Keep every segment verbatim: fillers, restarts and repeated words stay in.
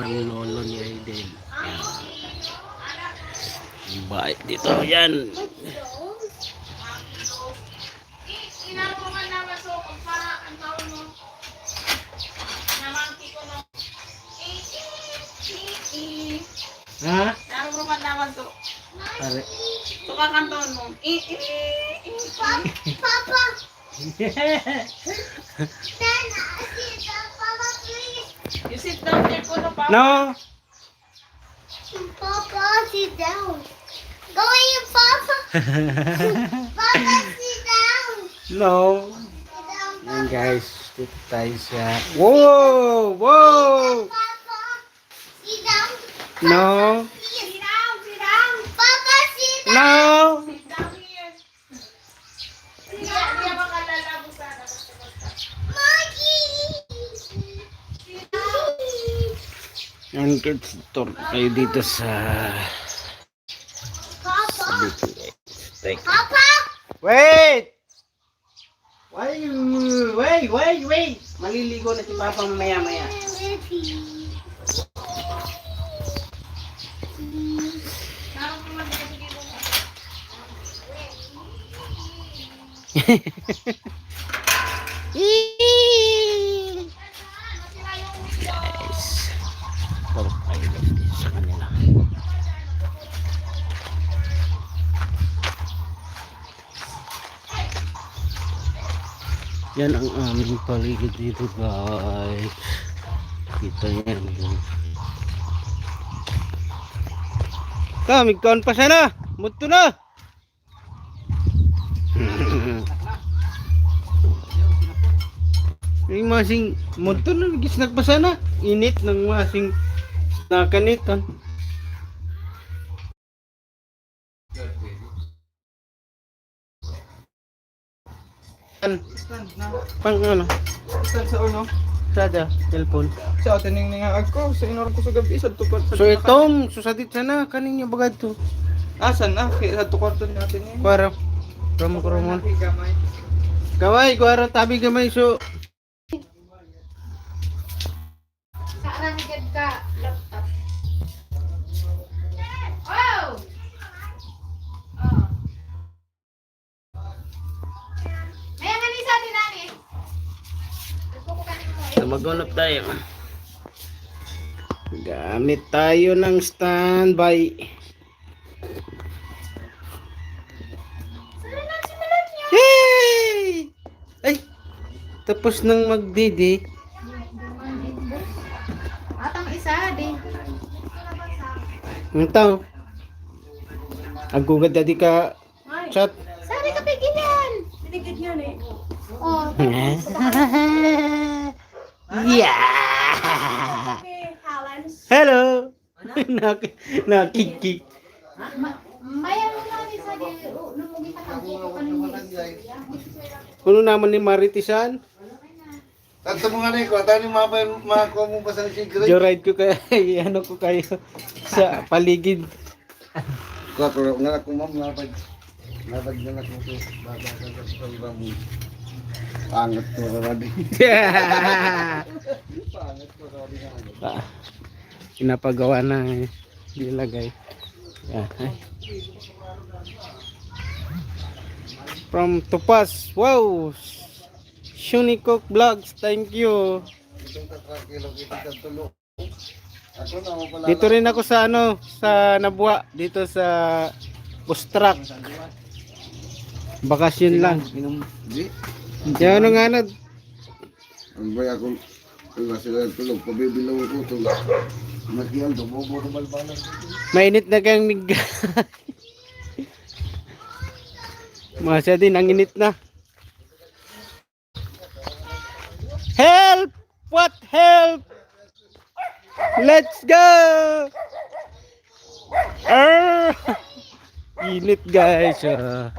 Ang lolo ni Aiden. Yan. Ang bahay dito. Yan. Ha? Pare. Suka kanton mo. I, i, i, i. Papa. You sit down there, Kuno, Papa. No. Papa, sit down. Go away, Papa. Papa, sit down. No. Sit down, Yan, Papa. Guys, dito tayo sa... Wow! Wow! Papa, sit down. No. Sit down, sit down. Papa, sit down. No. Sit down here. Ang tour kayo dito sa... Papa! Teka. Papa! Wait! Why you... Wait, wait, wait! Maliligo na si Papa mamaya-maya. Guys, parang ay, sa kanila. Yan ang aming paligid dito, guys. Kita yan. Kamig kaon pa sana. Muto na. Yung masing muto na, gisnag pa sana. Init ng masing nakanit, ah. Pang ano? Saan sa uno? Sa da, cellphone. Sa atin yung nangangag ko, sa inorag ko sa gabi, sa tukod. So itong susadit sana, kaninyo bagad to? Ah, saan na? Kaya sa tukod natin yun. Kuwara. Ram ko ramon. Gamay. Gamay, kuwara tabi gamay, so. Sa arang gad ka laptop. Oh! Oh. May ang anisa din, ani. Nagkukukanin mo. Tumagunop tayo. Gamit tayo ng standby. Hey! Ay! Tapos nang magdidi. Atang isa, di. Ang tao. Agugad na di ka chat. Sabi ka, pigil yan. Tinigid yan eh. Oh. Yeah! Okay, Alan. Hello! Naki-, nakiki-. Ma-, maya mo na, Lisa, di, oh, lumugi ka, pag-ikot ka ng istorya. Puno naman ni Maritisan. Tanto mo nga na ikaw, tayo yung mga, mga kuha mong pasang secret. Joyride ko kaya, ano ko kayo sa paligid. Kuha ko, nga ako, ma'am, nga pag, nga pag, nga ako, baba ka sa pagbamu. Pangat ko, Robbie. Pangat ko, Robbie, nga ano. Ah, pinapagawa na, eh. Nilagay. Ah, ay. From Topas. Wow! Shunikok Vlogs, thank you. Itong tatrang kilo, kita sa tulo. Ako na, ako pala. Dito rin ako sa ano, sa Nabua, dito sa Bustrak. Bakasyon lang. Inom, di? Kaya ano nga na, Ang bay ako, ang sila tulog, pabibilaw ko tulog. Nakiyan, tubobo na balbalan. Mainit na kayang mig-, mga siya din, ang init na. Help! What help? Let's go! Ah! Init, guys, ah.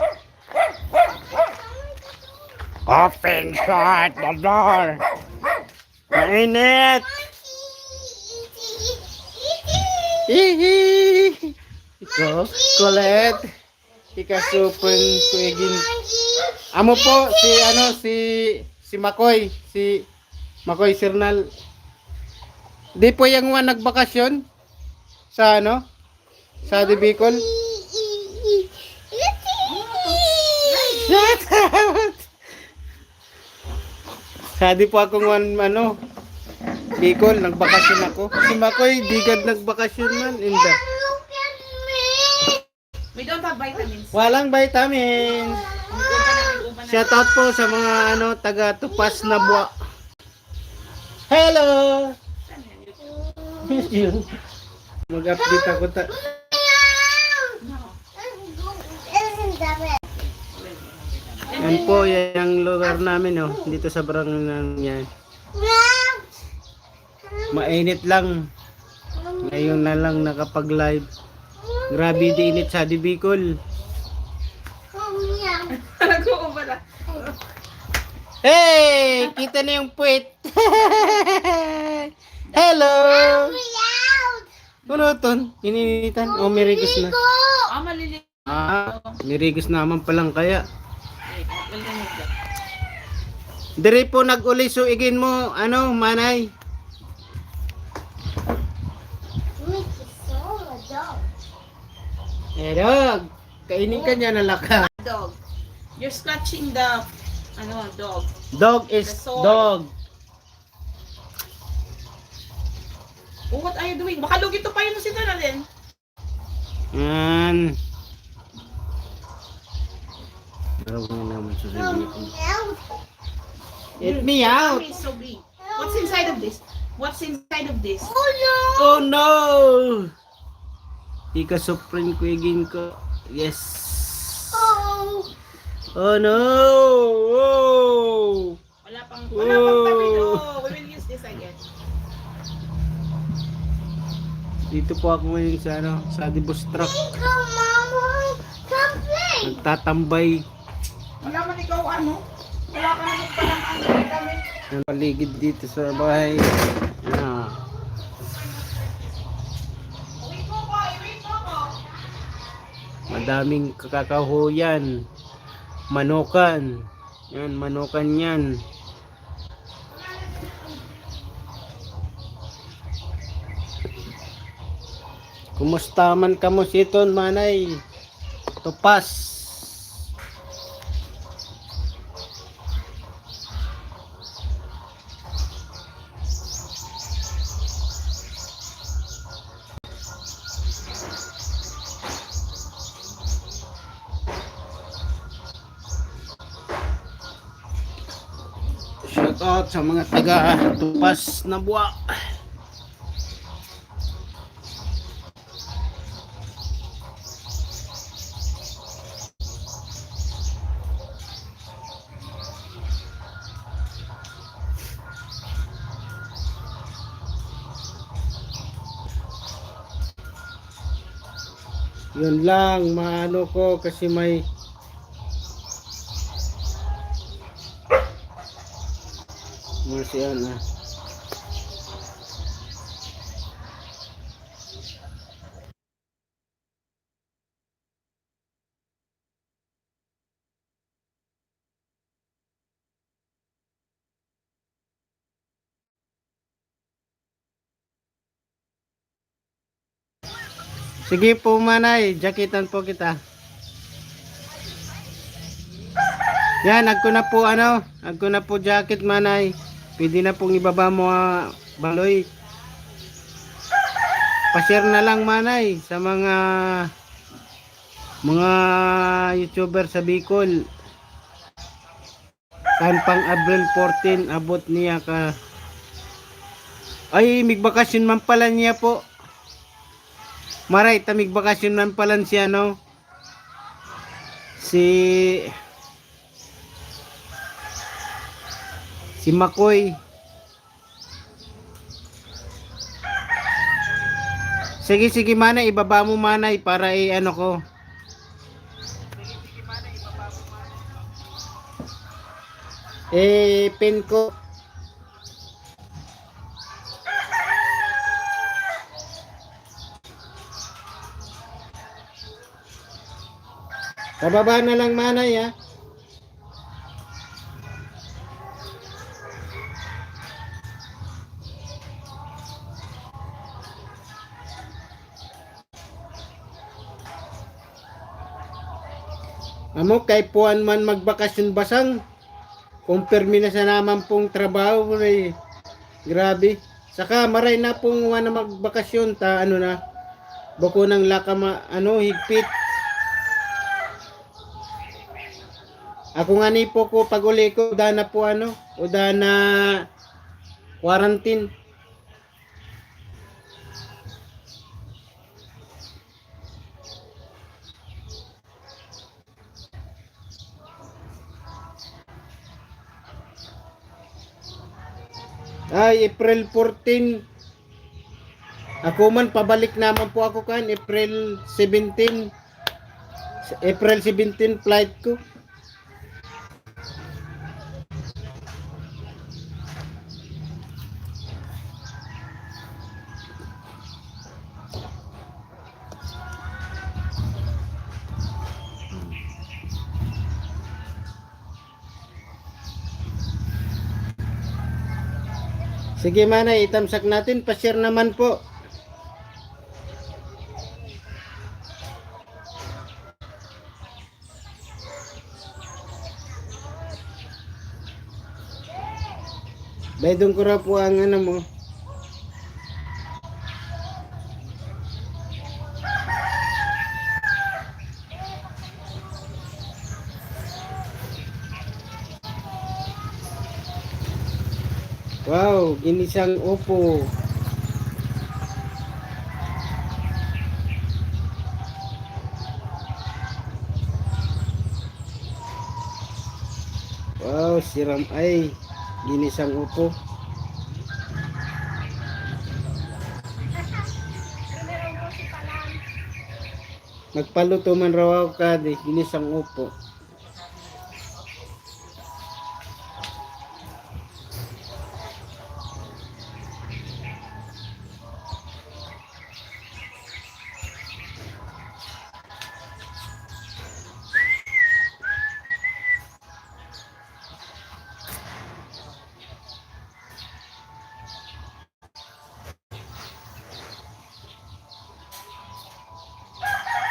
Open shot the door. Mainit! Hihi! Ikaw, Colette. Ika supon, Kuya Gin. Amo po, si ano, si, si Makoy, si Makoy Sirnal. Di po yung mga nagbakasyon sa ano? Sa De Bicol? Shout out! Sa di po akong one, ano, Bicol, nagbakasyon ako. Si Makoy, digad nagbakasyon man, inda. We don't have vitamins. Walang vitamins. Shout out po sa mga, ano, taga Tupas na Buwa. Hello! Miss you. Mag-update ako ta. Yan po, yan ang lugar namin, oh. Dito sa barangay namin yan. Mainit lang. Ngayon na lang nakapag-live. Grabe di init sa De Bicol. Talaga ko pala. Hey! Kita na yung puwet. Hello! Ano ton? Ininitan? O, mirigos na. Ah, malili. Ah, mirigos naman palang kaya. Ay, malilinig ka. Diri po nag-uli so igin mo, ano, manay? Eh, dog. Kainin ka niya na laka. Dog. You're scratching the, ano, dog. Dog is The soil. Dog. Oh, what are you doing? Baka lugi to pa yun si Tara din. Yan. Pero kung naman susunod. Let me out. It's so big. What's inside of this? What's inside of this? Oh no! Ika supreme kuigin ko. Yes. Oh. Oh no! Oh! Wala pang, wala pang tawid. Oh, we will use this again. Dito po ako ngayon sa ano, sa Dibus Truck. Ikaw, mama, come play. Nagtatambay. Wala man ikaw ano? Wala ka naman palang ano kami. Ang paligid dito sa bahay. Ah. Madaming kakakahuyan. Manukan. Yan, manukan yan. Kumusta man kamo siton, manay? Tupas. Shout out sa mga taga Tupas na Buwa. Yun lang, maano ko kasi may Mercy on, ah. Sige po, manay. Jacketan po kita. Yan, agko na po, ano, agko na po jacket, manay. Pwede na pong ibaba mo, ah, baloy. Pa-share na lang, manay, sa mga, mga YouTuber sa Bicol. Kan pang Abril fourteen, abot niya ka. Ay, migbakasyon man pala niya po. Maray, ta migbakasyon man pala siya, no? Si, si Makoy. Sige, sige, manay, ibaba mo, manay, para i-ano ko. Eh, pin ko. Pababa na lang, manay, ha? Amo, kay puan man magbakasyon basang, kung pirmi na sa naman pong trabaho, eh, grabe. Saka maray na pong wana magbakasyon, ta ano na, bako nang laka ma-, ano, higpit. Ako nga ni po ko, pag uli ko, uda na po ano, uda na quarantine. Ay, April fourteen. Ako man, pabalik naman po ako kan April seventeen. Sa April seventeen, flight ko. Sige, Manay, itamsak natin. Pa-share naman po. Baydong ko ra po ang ano mo. Wow, ginisang upo. Wow, siram ay ginisang upo. Magpaluto man raw ako kadi, ginisang upo.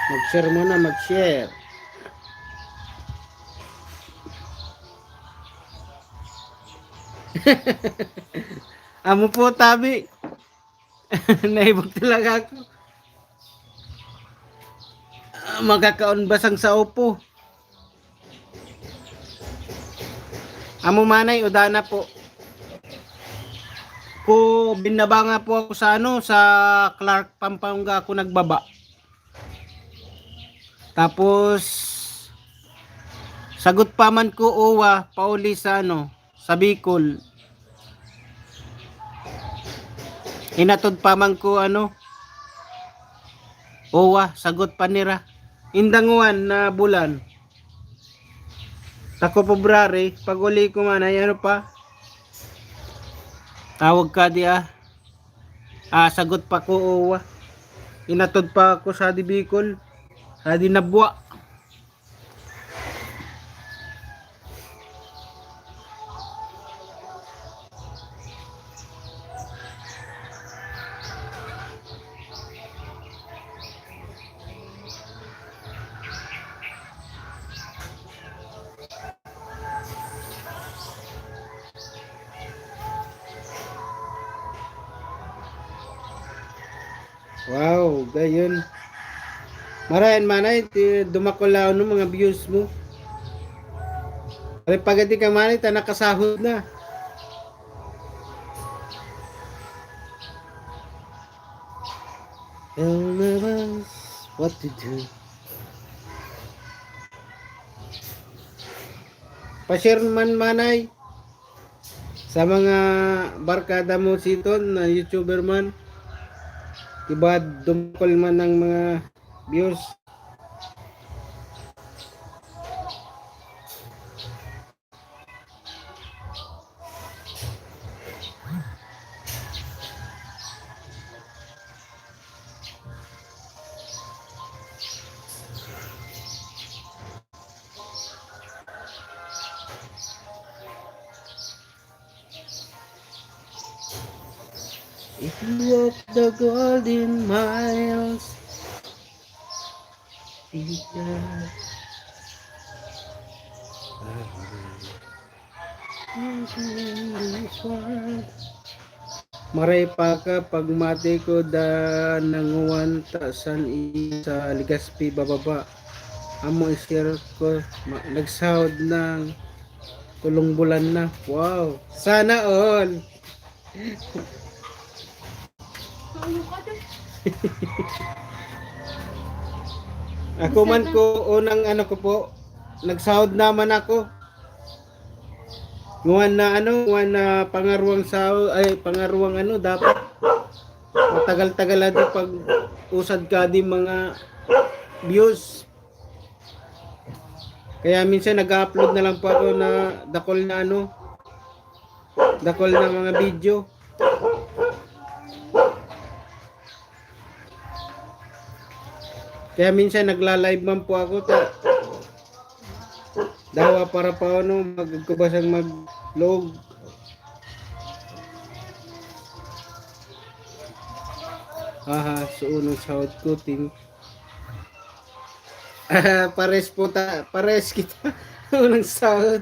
Mag-share muna, mag-share. Amo po, tabi. Naibog talaga ako. Ah, makakaon basang sa upo. Amo manay, uda na po. Ko, binaba nga po ako sa ano, sa Clark, Pampanga ako nagbaba. Tapos, sagot pa man ko, owa, pauli sa ano, sa Bicol. Inatod pa man ko, ano, owa, sagot pa nira. Indanguan na bulan. Tako February, pag uli ko man ay ano pa, tawag ka di ah. Ah, sagot pa ko, owa. Inatod pa ako sa di Bicol. Sa di Nabua. Wow, gayon. Marayan manay, ti-, dumakol na ano, mga views mo. Pare, pagati ka manay, ta nakasahod na. Tell us what to do. Pa-share man manay. Sa mga barkada mo siton na YouTuber man, diba, dumakol man ang mga views. If you walk the golden miles, ika-, Maray pa ka pagmati ko da nanguwan ta san i sa Legazpi bababa. Amo i-share ko, ma-, nagsahod ng tulong bulan na. Wow! Sana all! Ako man ko, unang ano ko po, nagsahod naman ako. Nguwan na ano, nguwan na pangarwang sahod, ay, pangarwang ano, dapat matagal-tagal na di pag-usad ka di mga views. Kaya minsan nag-upload na lang po ako na dakol na ano, dakol na mga video. Kaya minsan nagla-live man po ako ta dawa para pa ano, magkubasang maglog. Aha, so unang sahod ko, ting. Pares po ta, pares kita. Unang sahod.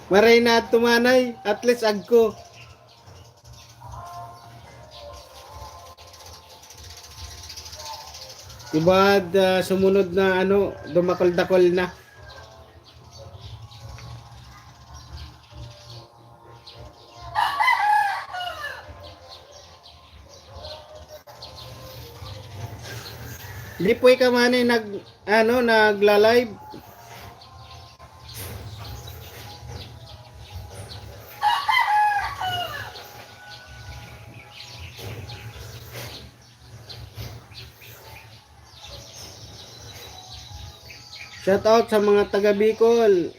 Maray na tumanay, at least agko. Diba, da, sumunod na ano, dumakol-dakol na. Lipoy ka man eh, nag, ano, nagla-live. Shout out sa mga taga Bicol.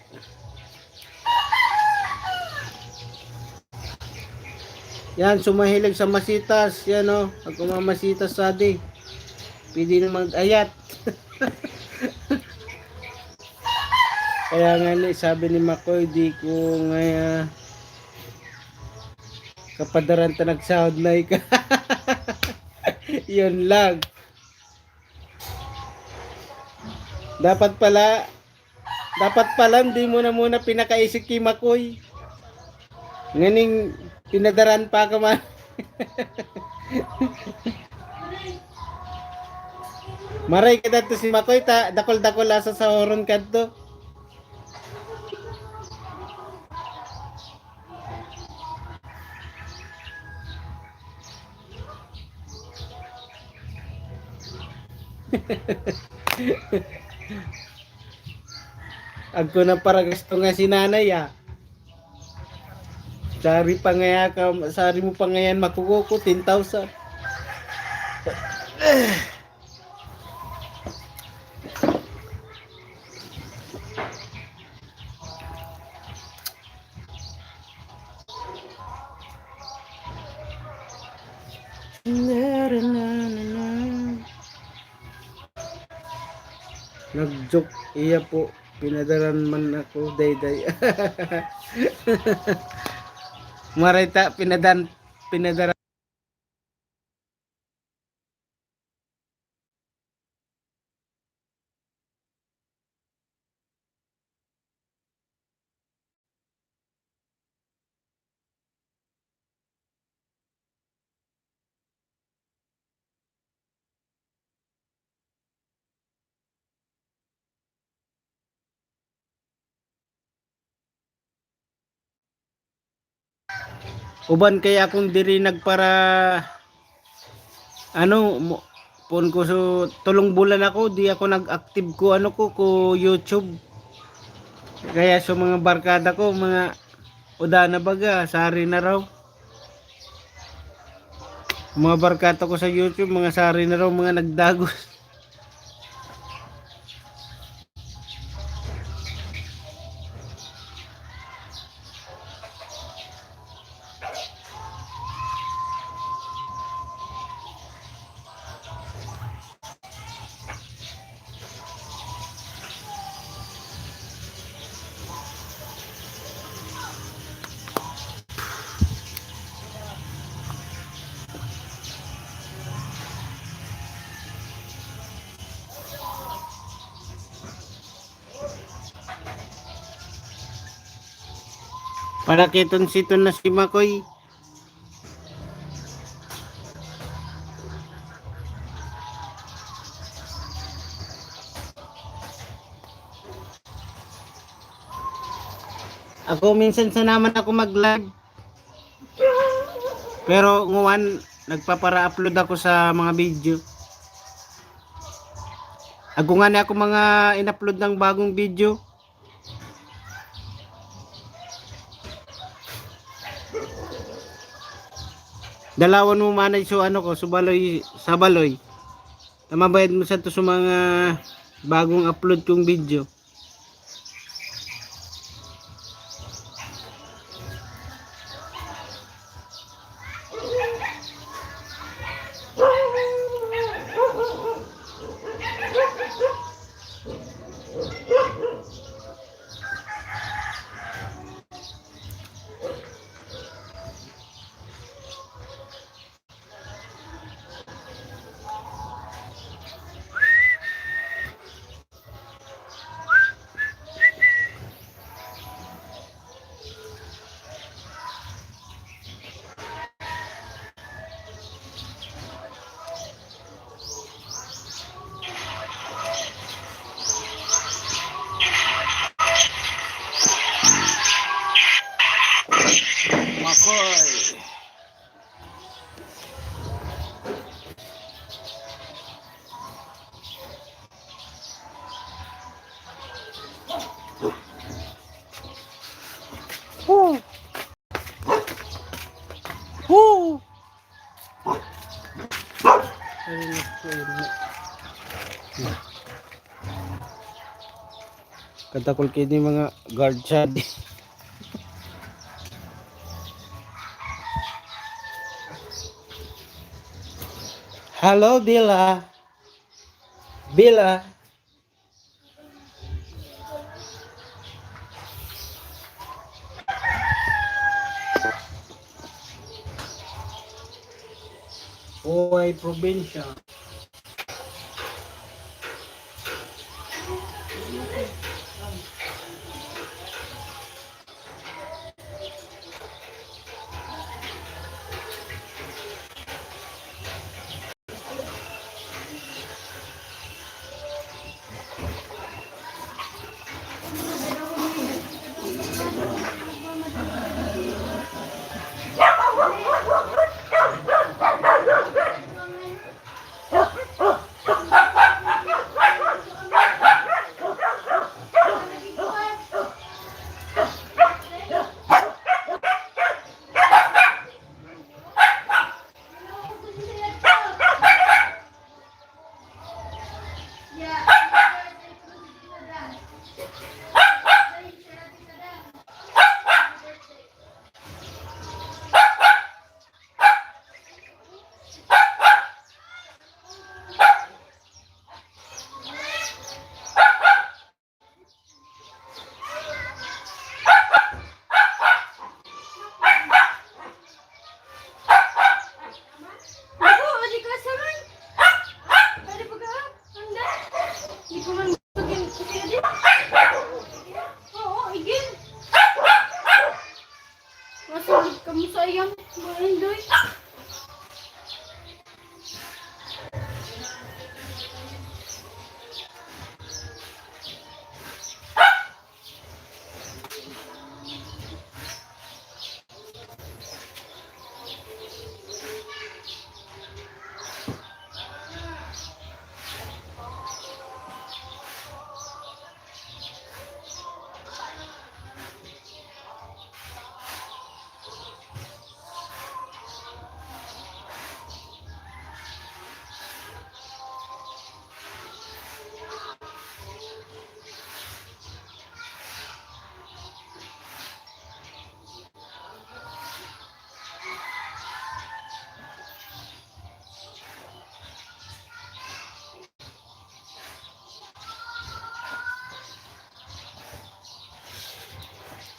Yan, sumahilig sa masitas. Yan, oh. Pag kumamasitas, sadi. Pwede na mag-ayat. Kaya nga ni, sabi ni Makoy, di ko nga kapadaran ta nagsahod na ika. Yun lang. Dapat pala, dapat pala, hindi mo na muna pinakaisip ki Makoy. Nganing pinadaran pa ka man. Maray ka dato si Makoy, ta, dakol-dakol asa sa horon kadto. Agko na para gasto nga si nanay, ah. Sari pa ngaya ka, sari mo pa ngayan makukuha ko, ten thousand. Nag-joke iya po, pinadaran man ako, dayday. Marita, pinadan, pinadaran. Uban kay akong diri nagpara, ano, mo, pon ko so, tulong bulan ako, di ako nag-active ko, ano ko, ko YouTube. Kaya so mga barkada ko, mga uda na baga, sari na raw. Mga barkada ko sa YouTube, mga sari na raw, mga nagdagos. Palakiton siton na si Makoy. Ako, minsan sana man ako mag-live. Pero nguwan, nagpapara-upload ako sa mga video. Ako nga ni ako mga in-upload ng bagong video. Dalawan mo manay so ano ko, so baloy, sa baloy. Tamabayad mo sa to sa mga bagong upload kong video. Makoy. Hoo! Hoo! Ay, naku, yun na. Kadakol kayo ni mga guard siya. Hello, Bila. Bila. Buhay probinsya. Ako, adi ka sa man. Pwede pa ka? Anda? Di ko man gusto gin-, gusto gin-, oo, igin. Masalit ka mo sa iyang mga indoy.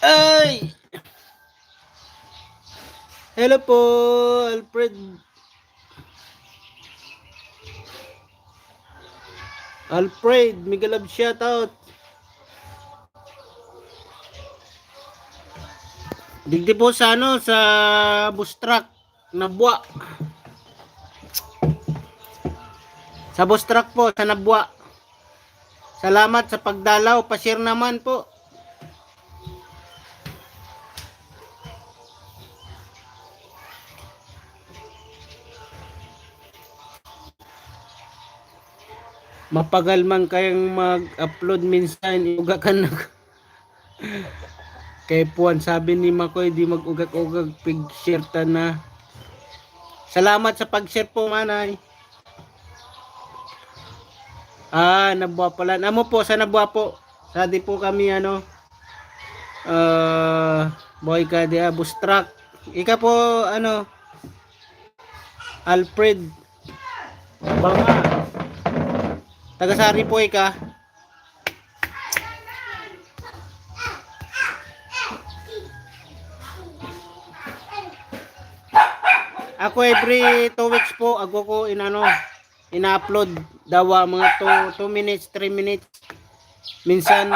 Ay! Hello po, Alfred. Alfred, mega love shoutout. Digdi po sa ano, sa Bus Truck, Nabua. Sa Bus Truck po, sa Nabua. Salamat sa pagdalaw. Pa-share naman po. Mapagal man kayang mag-upload minsan, iuga ka na. Kay Puan, sabi ni Makoy, di mag-ugak-ugak, pig-share ta na. Salamat sa pag-share po, Manay. Ah, Nabua pala. Amo po, sa Nabua po. Sa di po kami, ano, ah, boy ka di, ah, Bus Truck. Ika po, ano, Alfred Banga. Taga-Sari po ika. Ako every two weeks po, ako ko inano, ina-upload dawa mga two, two minutes, three minutes. Minsan,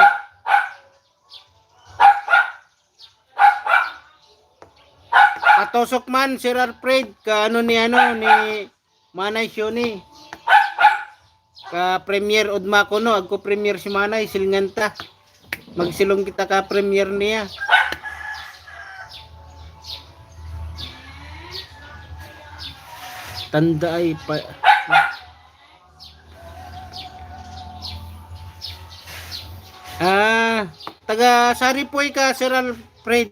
patosok man, Sir Alfred, ka ano ni ano, ni Manay Shoni. Ka Premier Udma ko, no? Agko Premier si Manay, silingan ta. Magsilong kita ka Premier niya. Tanda ay pa... Ah, taga Saripoy ka, Sir Alfred.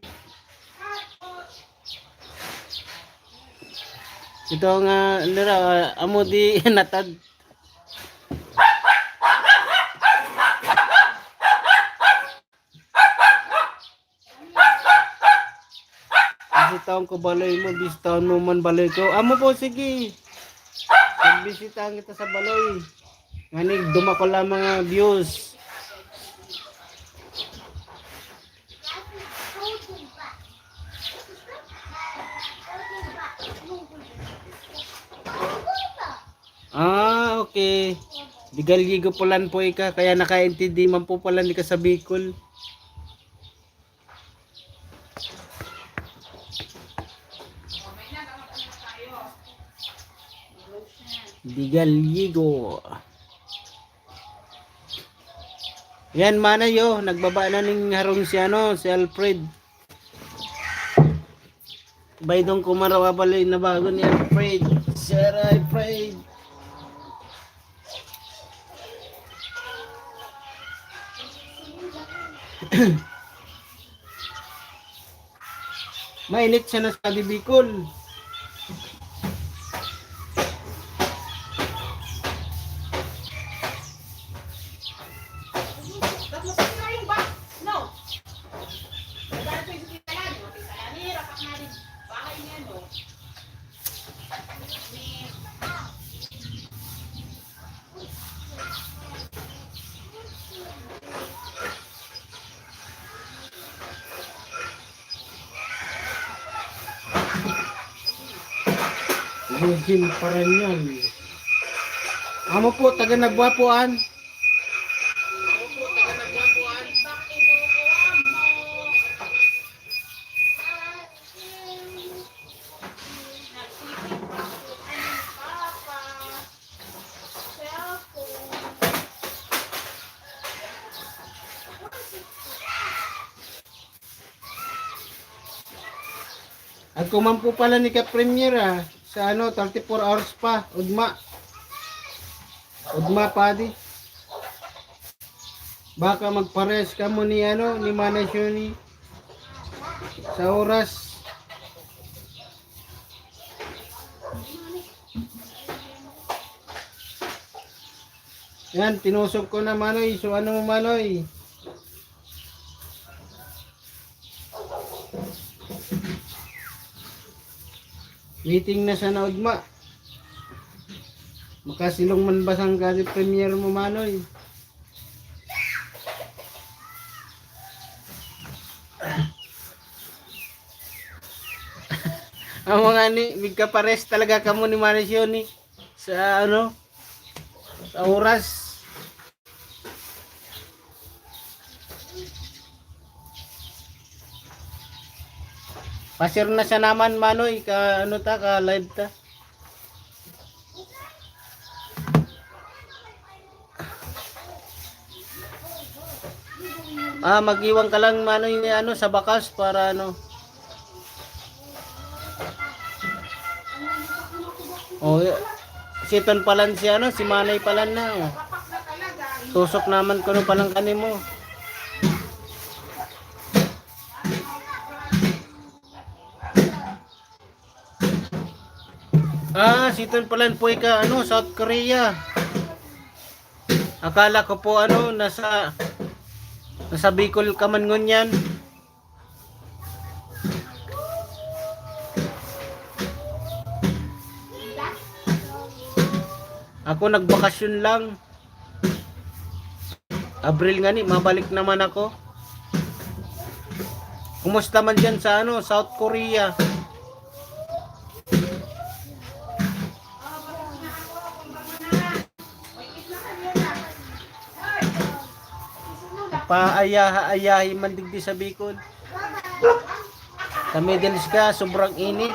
Ito nga, nira, amo di natad. Bisitahon ko baloy mo, bisitahon mo man baloy ko. Amo po, sige. Pagbisitahan kita sa baloy. Ngani, dumakol ang mga views. Ah, okay. Di Gallego pulan po ika, kaya nakaintindi man po pala ni ka sa Bicol. Di Gallego. Yan, manay, oh. Nagbaba na ning harong si, ano, si Alfred. Baydong kumarawa pala yung nabago ni Alfred. Sir Alfred. Mainit siya na sa Bicol. Eugene Paranyal. Amo po, taga Nabua po an. Agko man po pala ni ka-premiere, ah, sa ano, thirty-four hours pa, ugma. Ugma, padi. Baka magpares kamo ni ano, ni Manay Shoni sa oras. Yan, tinusok ko na, Manoy. So, ano mo, Manoy? Waiting na sa naugma. Makasilong man ba sang gari premiere mo, Manoy? Ang mga ni, migkapares talaga kamo ni Manay Shoni sa ano, sa oras. Pa-share na siya naman, Manoy, ka ano ta, ka live ta. Ah, mag-iwan ka lang, Manoy, ni ano, sa bakas para ano. Oh, y- siton palan si ano, si Manay palan na, oh. Tusok naman kuno palan kanimo. Ah, siton palan po ka, ano, South Korea. Akala ko po, ano, nasa, nasa Bicol ka man ngunyan. Ako nagbakasyon lang. Abril ngani, mabalik naman ako. Kumusta man diyan sa, ano, South Korea? Paayaha-ayahi man digdi sa Bicol. Sa Middle East ka, sobrang init.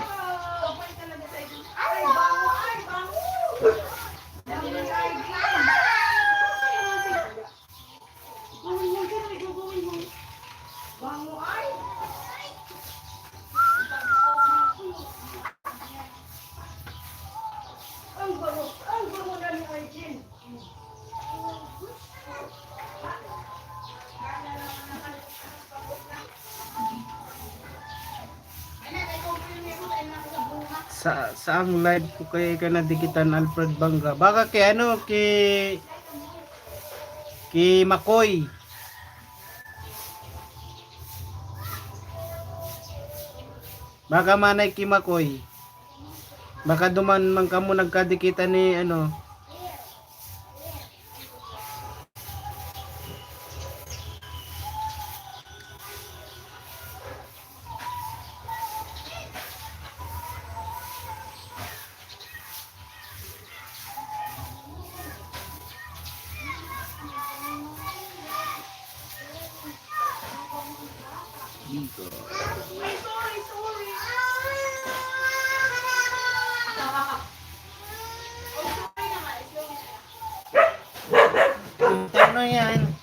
Sa, saang live ko kay ka nadikitan, Alfred Bangga? Baka kay ano, kay, kay Makoy. Baka Manay kay Makoy. Baka duman man kamo nagkadikitan ni ano. Dito. Ano yan?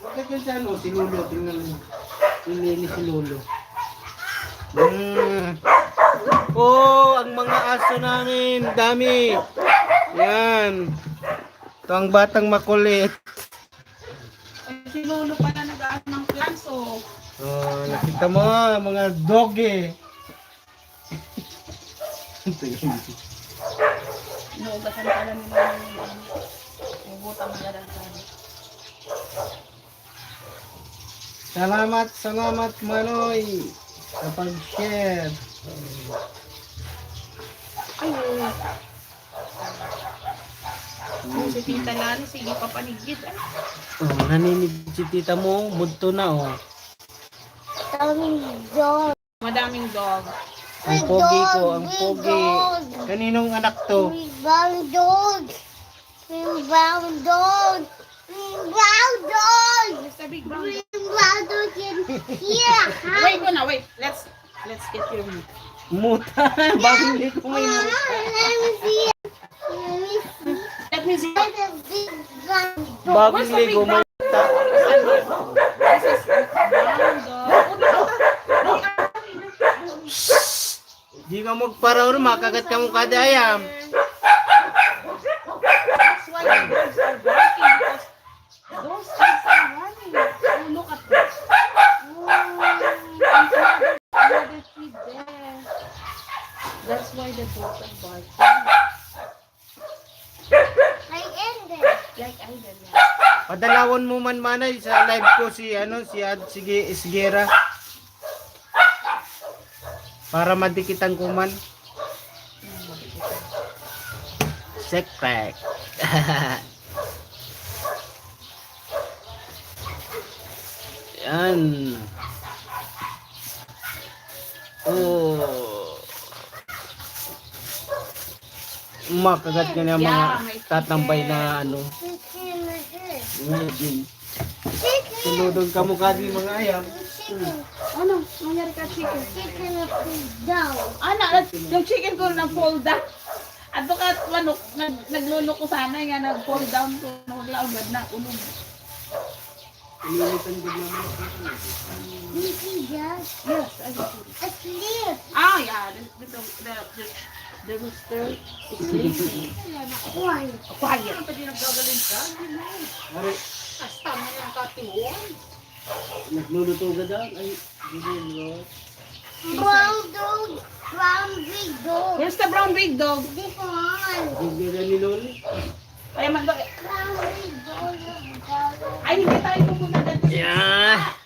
Bakit yun siya, no? Si Lolo, tingnan mo. Nilili si Lolo. Mm. Oh, ang mga aso namin, dami. Yan. Ito ang batang makulit. Ay, si Lolo pala nag-aano ng piyanso. Oh, nakita mo, mga doggy. Inuugasan pala nila yung ano. Ubutang na lang tayo. Salamat, salamat, Manoy, sa pag-share. Ay, si Tita Lani, sige, papanigid, ah. Oh, naninigid si tita mo, budto na, oh. Daming dog. Madaming dog. Ang pogi ko, ang pogi. Kaninong anak to? Bang dog. Bang dog. Bang dog. Sabi, bang dog. Bang dog in here, ha? Wait muna, wait. Let's, let's get your meat. Muta. Bagong ligo may muta. Let me see. Let me see. Let me see. Let me see. Bagong ligo may muta. This is bang dog. Di ka magparaon, makagat ka mong kada ayam. That's why the dogs are barking, because those kids are running. Oh, look at this. Oh, ang That's why the dogs are barking. Like Eden. Like Eden, yeah. Padalawon mo man, manay, sa live ko si, ano, si Ad-, sige, Isgera. Para madikitan ko man. Secret. Yan. Oh. Makagat ka na mga tatambay na ano. Chicken na siya. Imagine. Chicken. Tulodon ka mo kadi mga ayam. Chicken. Ano? Nangyari ka chicken? Chicken na fall down. Ana, yung chicken ko na fall down. Ato ka, manok, nag-, naglunok ko sana nga nag-fall down ko. Naglaugad na, ulog. Ininitan din naman ako. This is just Yes, I see. Asleep. Ah, yeah. The, the, the, the, the rooster is sleeping. Quiet. Quiet. Ano pa din naggagaling ka? Hindi mo. Pare, Hasta mo yung katiwon. Nagluluto ka daw? Ay, hindi, Lord. Brown dog. Brown big dog. Where's the brown big dog? This one. Big na ni Loli. Kaya man ba? Brown big dog. Ay, hindi tayo pupunta dito. Yeah.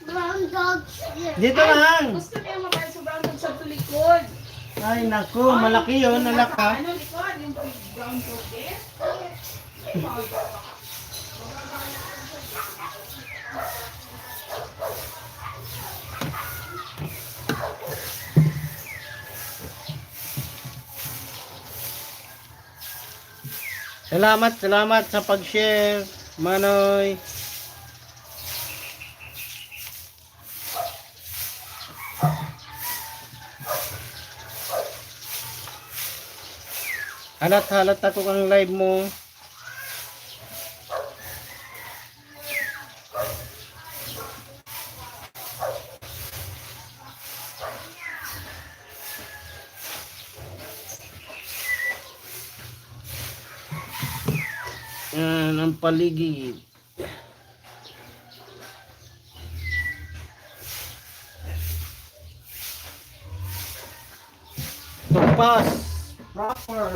Brown dog here. Dito lang. Gusto niya mabalik sa brown dog sa likod. Ay, naku, malaki yun, anak, ha? Ano likod? Yung big brown dog din? Salamat, salamat sa pag-share, Manoy. Halat-halat ako kang live mo. Yan ang paligid. Tumpas. Proper.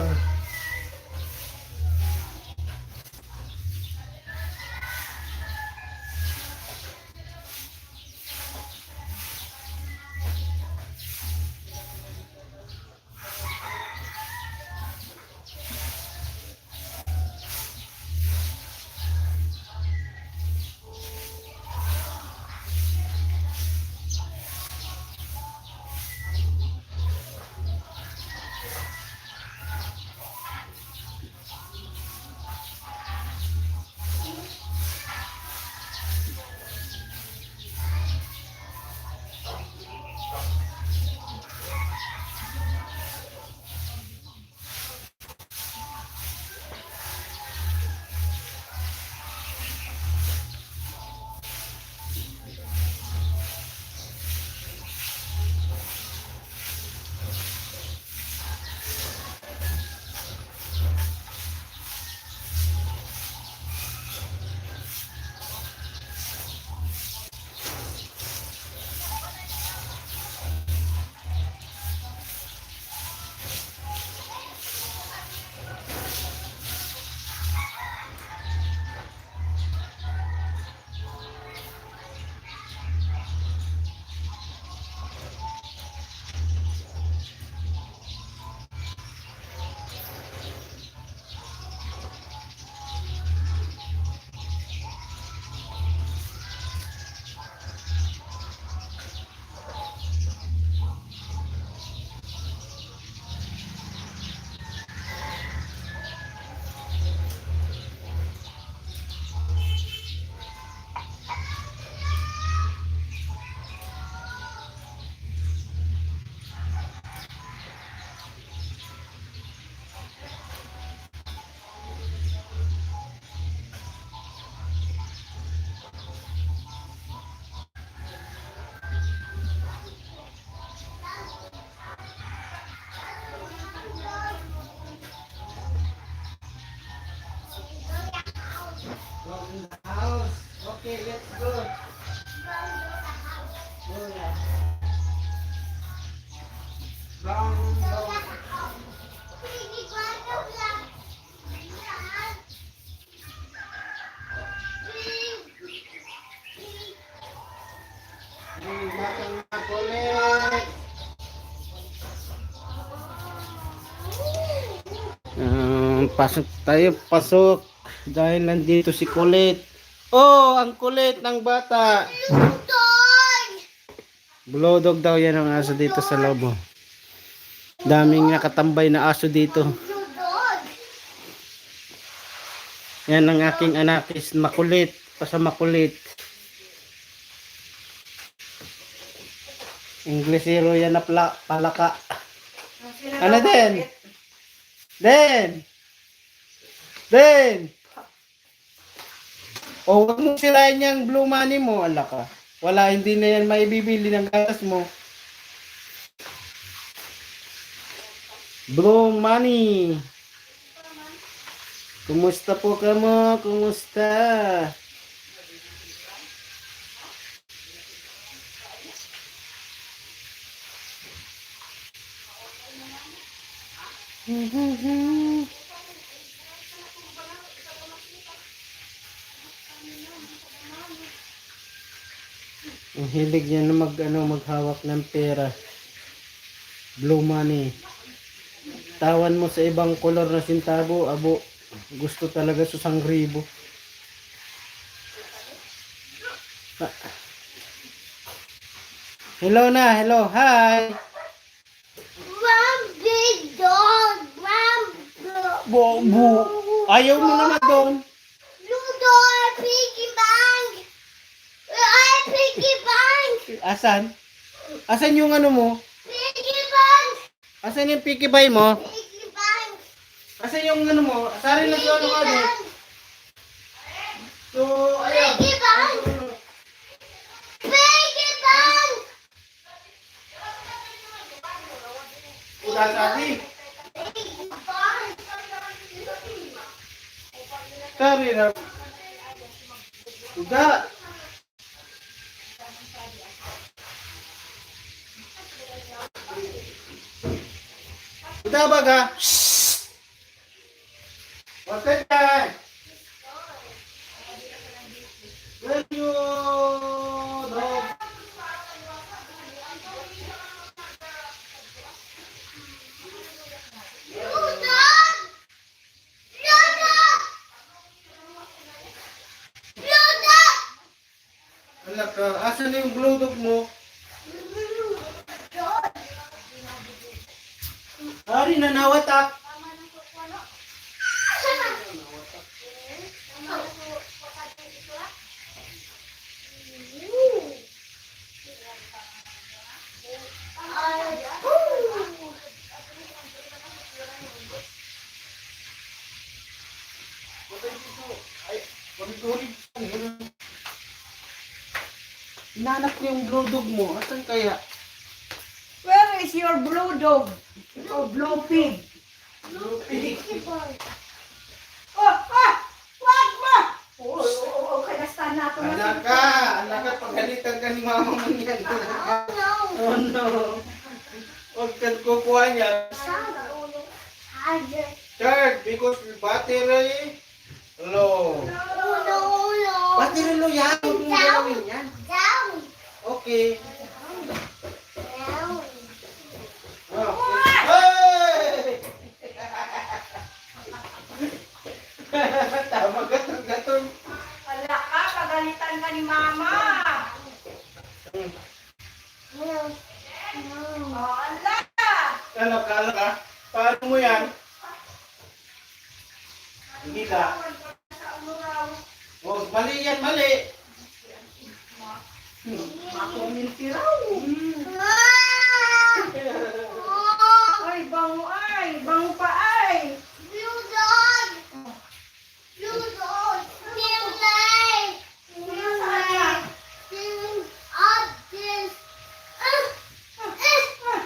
Go in the house. Okay, let's go. Go na. Ah, pasok tayo, pasok. Dahil nandito si Kulit. Oh, ang kulit ng bata. Blue dog daw yan ang aso dito sa loob, oh. Daming nakatambay na aso dito. Yan ang aking anak, is makulit. Basta makulit. Inglesero yan na pla-, palaka. Ano din? Den! Den! O, wag mong sirain yang blue money mo, ala ka. Wala, hindi na yan maibibili ng gatas mo. Blue money. Kumusta po kamo? Kumusta? Ang hilig niya na mag, ano, maghawak ng pera. Blue money. Tawan mo sa ibang kolor na sintabo, abo, gusto talaga sa sangribo. Ah. Hello na, hello, hi! One big dog, one blue. Bo-, bo-, ayaw mo naman doon. Blue dog, piggy bank. Ay, piggy bank. Asan? Asan yung ano mo? Piggy bank. Asan yung piggy bank mo? Piggy bank. Asan yung ano mo? Asarin na yung ano ka doon. So, ayan. Piggy bank. Piggy bank. Uda sabi. Sabi na. Uda. Uda baga. What's that guy? Where you, dog? Ala ka, asan na yung blue dog mo? Ari na, nawatak. Hinanap ko yung blue dog mo. Asan kaya? Where is your blue dog? O blue pig? Blue pig. Oh, ah! Wag mo! Oo, oo, oo, kaya stand na ito. Anak ka! Anak ka, pagalitan ka ni mama mo niyan. Oh, no. Oh, no. Huwag kang kukuha niya. Charge, because battery low. Ulo, ulo. Battery low yan. Huwag mong gawin yan. Down. Okay. Down. Oh. Hey! Tama, gatong, gatong. Ala ka, pagalitan ka ni mama. Hmm. Oh, ala. Kalap ka, kalap ka. Paano mo yan? Hindi ka. Oh, mali yan, mali. Ako, minti raw. Hmm. Ay, bango ay. Bango pa ay. Blue dog. Blue dog. Blue light. Blue light. Blue up this. Ah, ah, ah, ah.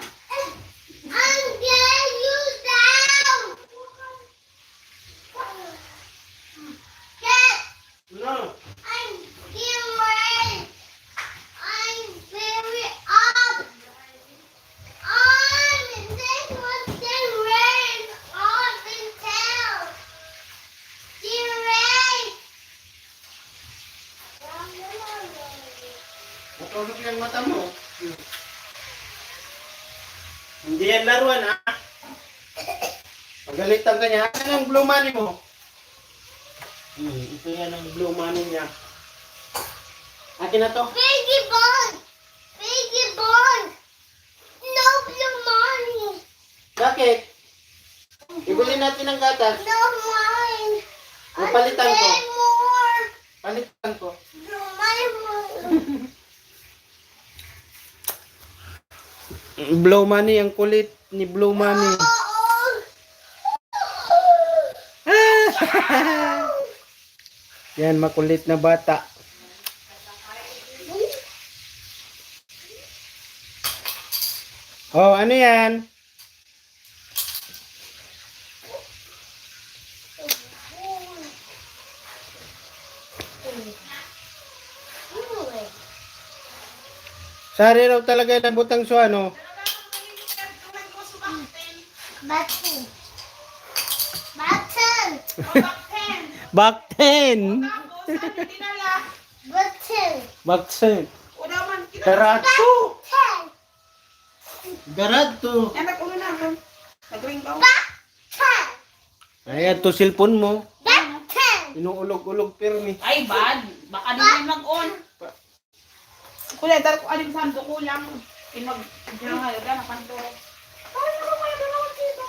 I'm getting you down. Get. No. I'm here. I'm very up. I'm Tulog yung mata mo. Hmm. Hindi yan laruan, ha? Pagalitan ka niya. Akin ang blue money mo. Hmm, ito yan ang blue money niya. Akin na to. Piggy bank! Piggy bank! No blue money! Bakit? Ibili natin ng gatas. No mine! Papalitan ko. Palitan ko. Blue money mo! Blow money, ang kulit ni Blow money. Yan, makulit na bata. Oh, ano yan? Sari raw talaga yung butang so ano. Bakten. Bakten. Bakten. Bakten. Bakten. Karato. Bakten. Garad to. Yan, nag-uno naman. Nag-ring daw. Ayan to, cellphone mo. Inuulog-ulog pirmi. Ay, bad. Baka di na mag-on. Kuya, dar ko aling sando ko lang. Inag-, diyan nga, diyan, nakanto. Ay, ano ba yung dalawa dito?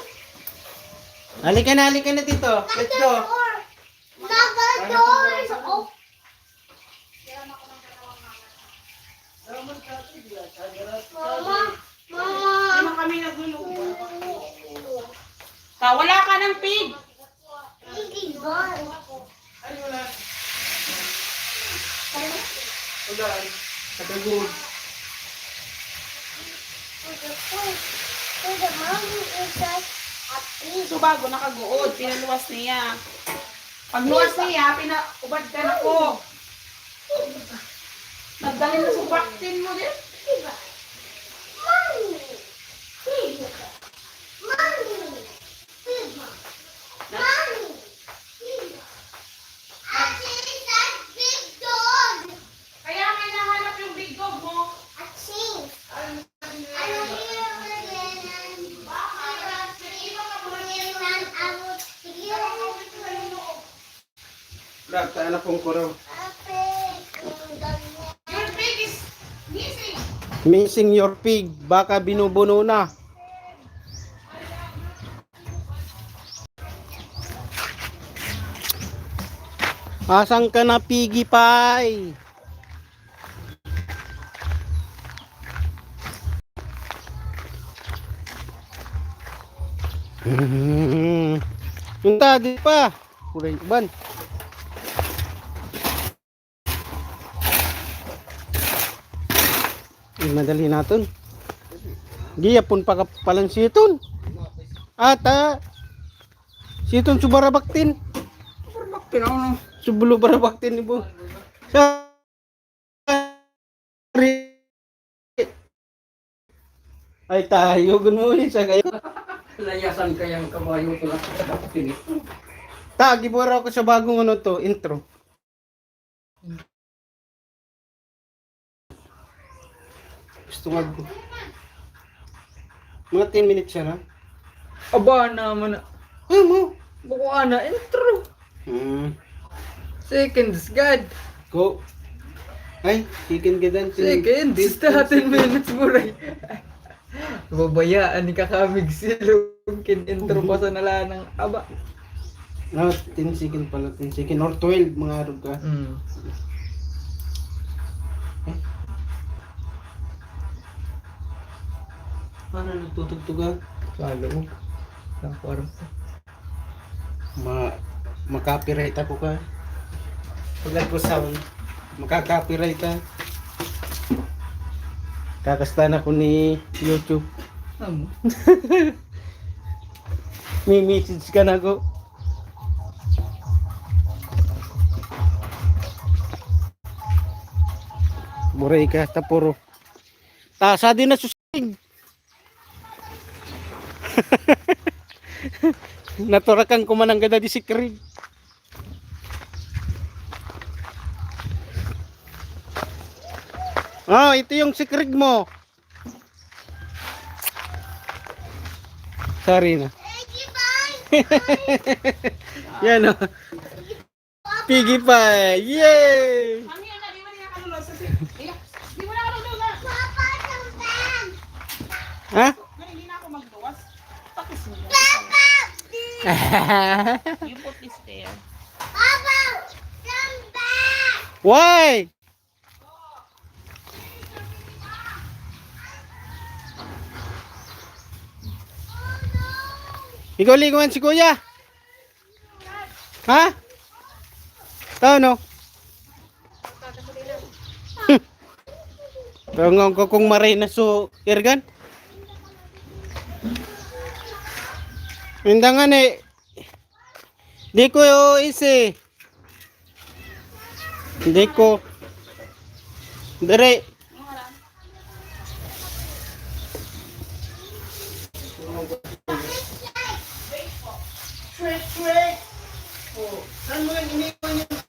Halika na, halika na dito. Let's go. Mama, mama. Hindi man kami nagluluto. Ka, wala ka ng pig. Piggy bank. Ano na? Ulan. Katagod. Kuya, mommy is like a pig. So, bago nakaguod, pinaluwas niya. Pagluwas niya, pinaubad ka na ko. Nagdali na sa baktin mo din. Mami! Mami! Mami! Ate, that big dog! Kaya may nahanap yung big dog mo. Ate! Ano yun? Baka, sige, baka, baka, baka, baka, baka, baka, baka, Brad, tayo na pong kuro. Your pig is missing. Missing your pig. Baka binubuno na. Asan ka na, Piggy Pie? Yung tadi pa. Kulay uban. Ay, madali naton. Di yapon pakapalansiton. Ata. Siton su barabaktin. Barabaktin, ano? Su bulo barabaktin ni bo. Sa Ay, tayo, good morning sa kayo. Layasan kayang kabayo ko lang sa pinis. Ta, gibura ko sa bagong ano to, intro. Gusto nga ko. Mga ten minutes siya na. Aba naman na. Ano mo? Buko ana, intro. Hmm. Seconds, God. Ko. Ay, second ka dan. Seconds, ten, basta ten ten minutes mo rin. Babayaan ni kakamig silong kin intro pa sa nalanang aba. No, ten second pala, ten second or twelve, mga arog ka. Mm. Eh? Paano nagtutugtog ka? Sa loob. Sa kwarto. Ma-, ma-copyright ako ka. Pag nagko-sound, maka-copyright ka. Kakastan ako ni YouTube. Amo. May message ka na ko. Buray ka, tapuro. Tasa din na sus-, Naturakan ko man ang gada di si Craig. Oh, ito yung secret mo. Sorry na. Yan, oh. Piggy Pie. Yay! Ang hirap na, di mo rin nakalulos. Kasi, di, di mo nakalulos na. Ha? Hindi na ako magluwas. Tapos mo. You put this there. Why? Ikaw lingon si kuya? Ha? Tao, no? Pero nga ko kung maray na so, Ergan? Indangan eh. Di ko isi. Hindi ko. Dere. Trick, trick. Oh, saan mo yung iniwan yung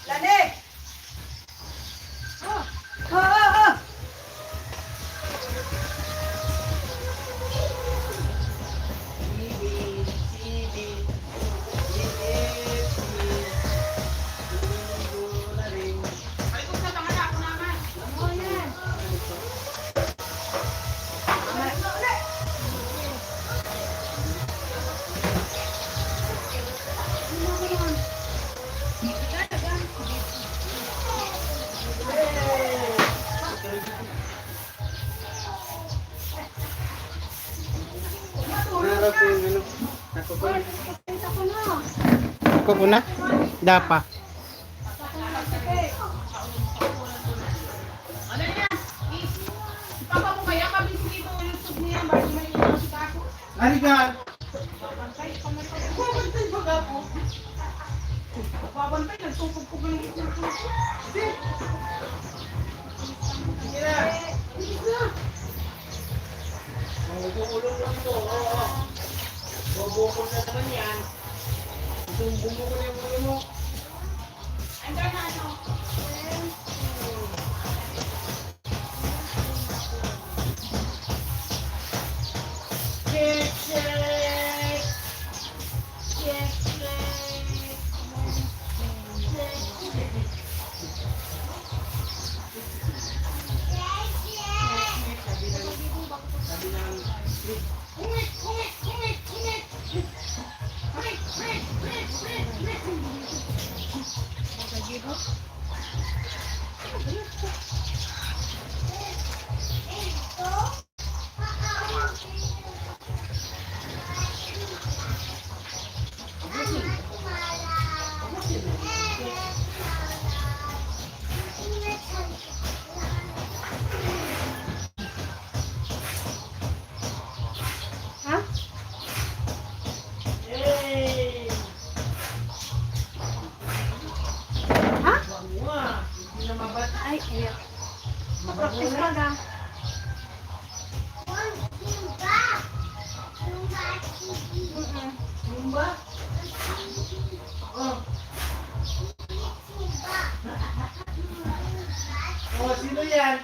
Lani! Oh, oh, oh! Narap yung ano, nakukul-, nakukuna? Dapa. Arigan! Babantay pa nga po. Babantay, nagtutugtog ng ito. Sige na. Mangugulong lang to. Oo. Bubukol na naman yan. Itong bumukol yung ulo mo. Ang gana, ano? Ha? Ha? Ay, iya. Practice pa ga. Mm-mm. Zumba? Oh. Oh, sino yan?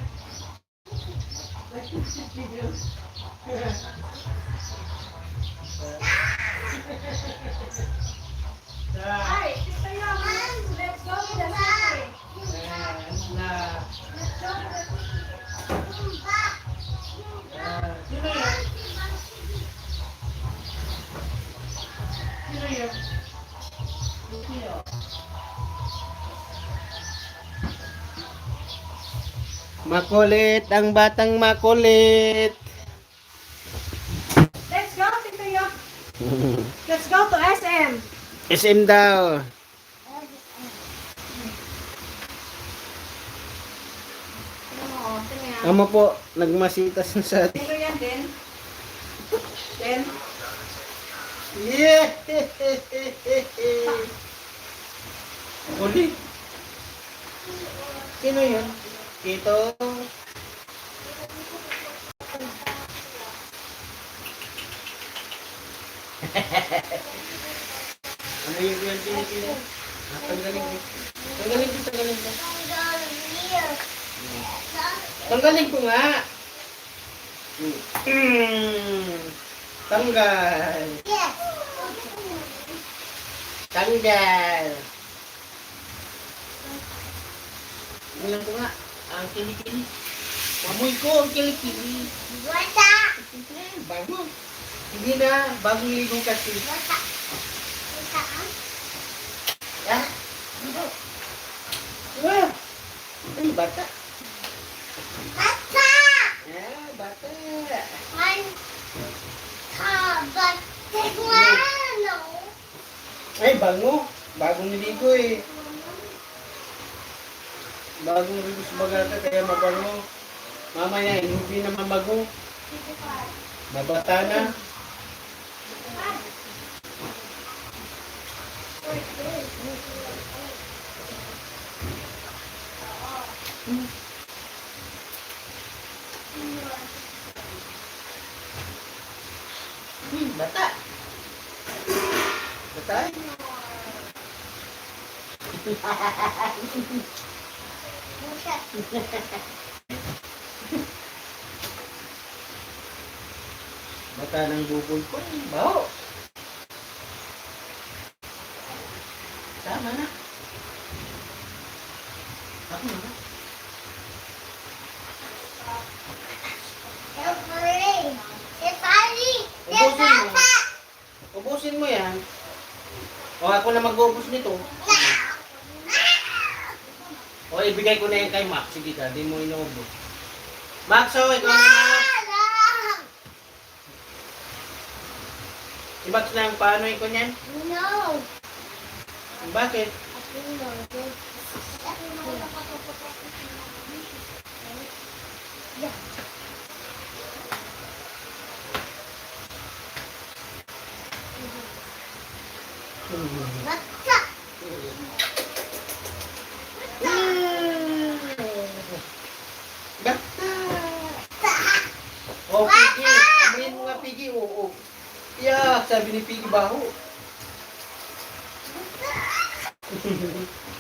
Ay, kita naman. Let's go to the city. Ayan na. Let's go to the city. Ayan. Sino yan? Sino yan? Makulit ang batang makulit. Let's go! Let's go to S M. S M daw. Oo, tingnan. Amo po, nagmasitas na sa atin. Pero yan din. Then, yeah! Uli. Sino yun? Tito? Ano yung yung pinipili? Ah, tanggalin ko. Tanggalin ko, tanggalin ko. Tanggalin ko nga. Hmm. Tanggal. Tanggal. Tingnan ko nga, ang kilikili. Mamoy ko ang kilikili. Wala. Eh, bago. Hindi na, bagong ligo kasi. Wala. Wala. Ah? Ano? Wala. Ay, bata. Bata. Ah, bata. Ay, bata. Ay, bango. Bagong niligo eh. Bagong ribos baga ka, kaya mabango. Mamaya, hindi naman mago. Mabata na. Hmm, bata. Bata. Bata ng buboy ko, eh. Baho. Tama na. Ako na. Ubusin mo. Ubusin mo yan. O, ako na mag-uubos nito. O, ibigay ko na yan kay Max. Sige ka, di mo inuubos. Max, o, ikaw na, Max. Si Max na ang paano ko niyan? No. Bakit? Bata. Bata. O, Piggy. Amoyin mo nga, Piggy. Oo, oo. Yeah, sabi ni Piggy, baho.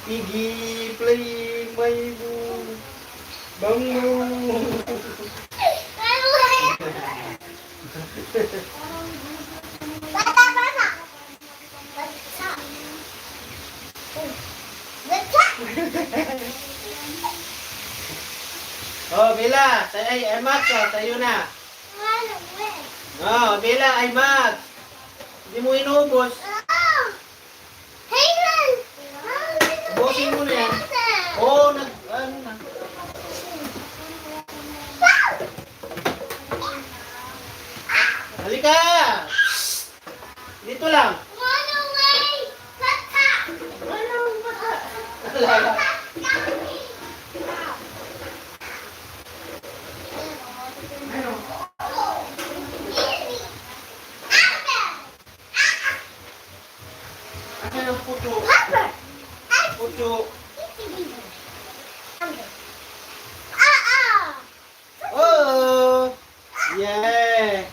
Piggy, play my boo. Bang boo. Bata, bata. Oh, Bella, sa-, ay, ay, Max, oh, sa'yo na. Oh, Bella, ay, Max. Hindi mo inubos. Ubusin mo na yan. Oo, nag-, ano na. Halika! Dito lang. Run away! Bata! Run away, bata! Bata! Ano? Ano yung puto? Papa! Puto. Ah, ah! Oo! Yeah!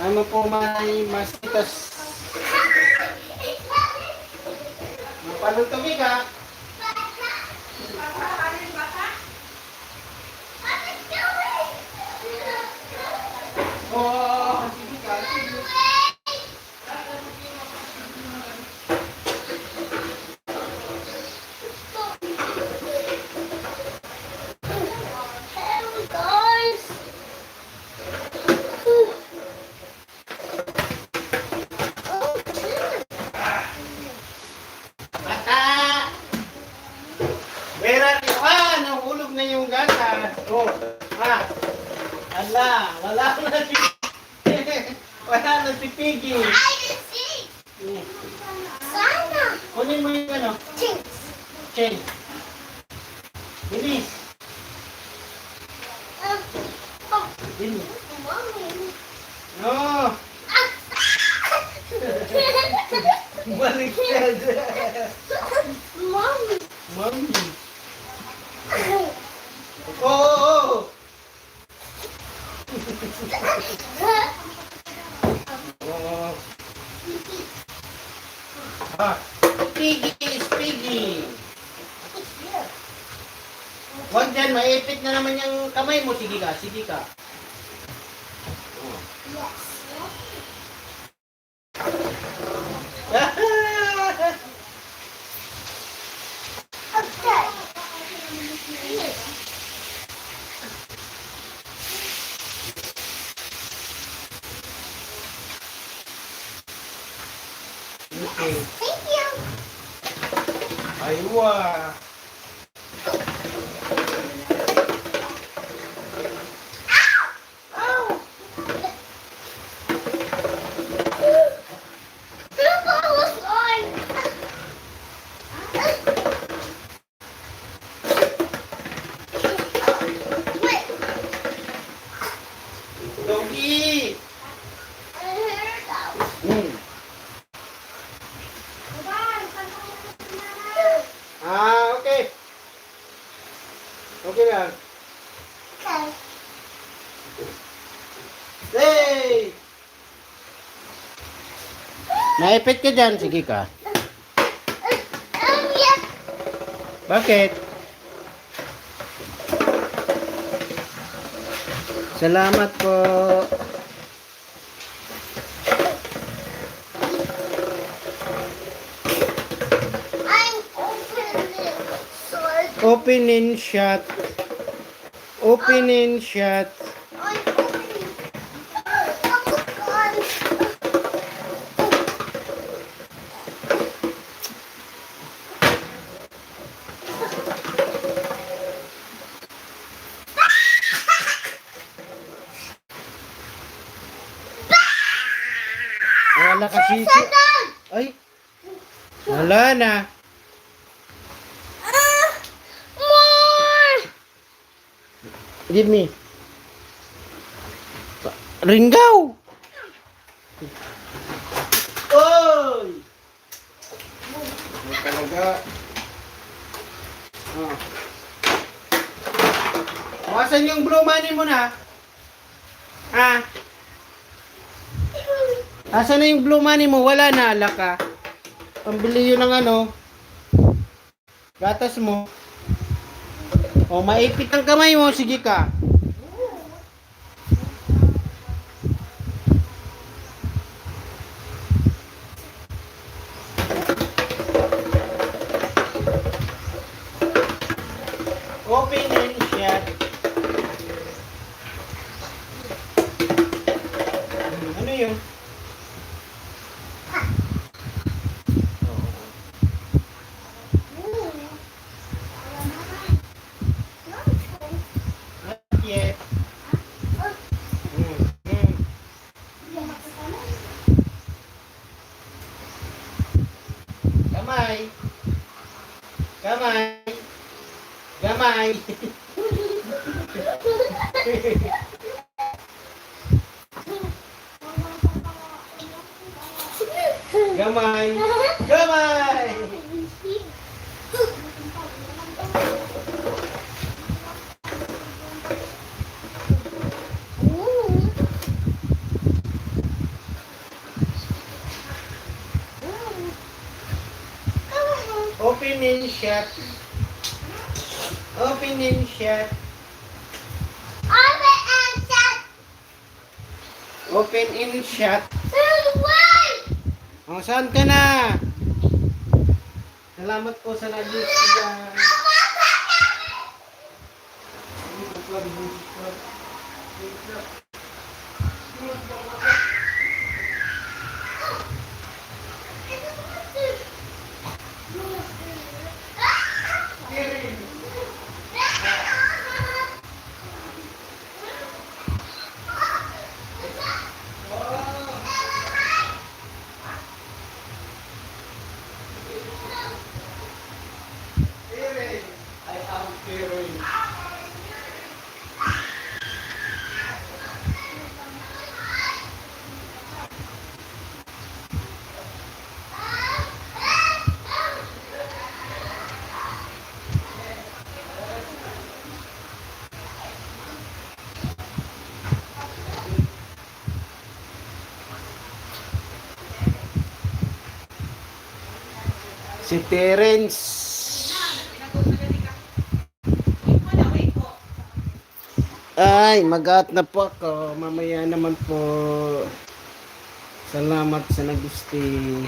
Ano po may masitas? Mapaluto ka? Oo, sige ka, sige. Bata! Wala na si, wala na si Piggy. Hide and seek. Sana. Kunin mo yung ano? Chains. Chain. Bilis. Ah, ah. Bilis. Mommy. No. Ah. Baliktad. Mommy. Mommy. Oo, oo, oo. Ah, Piggy is Piggy. Huwag dyan, maipit na naman yung kamay mo. Sige ka, sige ka. Okay. Thank you. Aywa. Doggy! Hmm. Ah, okay. Okay lang. Hey! Naipit ka dyan? Sige ka. Bakit? Salamat po. I'm opening short. Opening shot. Opening shot. I'm opening. Wala kasi. Ay. Wala na. Ah! More! Give me. Ringgaw! Oy! Talaga. Oh. Asan yung blue money mo na? Ha? Asan na yung blue money mo? Wala na, alak ka. Pambili yun ng ano, gatas mo. O, maipit ang kamay mo, sige ka. Open and shut. Ano yun? Not yet. Mm, mm. Gamay. Gamay. Gamay. Gamay. Gamay. Open and shut. Open and shut. Open and shut. Open and shut. Why? Oh, saan ka na? Salamat po sa nag-gift dyan. Si Terence. Ay, mag-out na po ako. Mamaya naman po. Salamat sa nag-stay.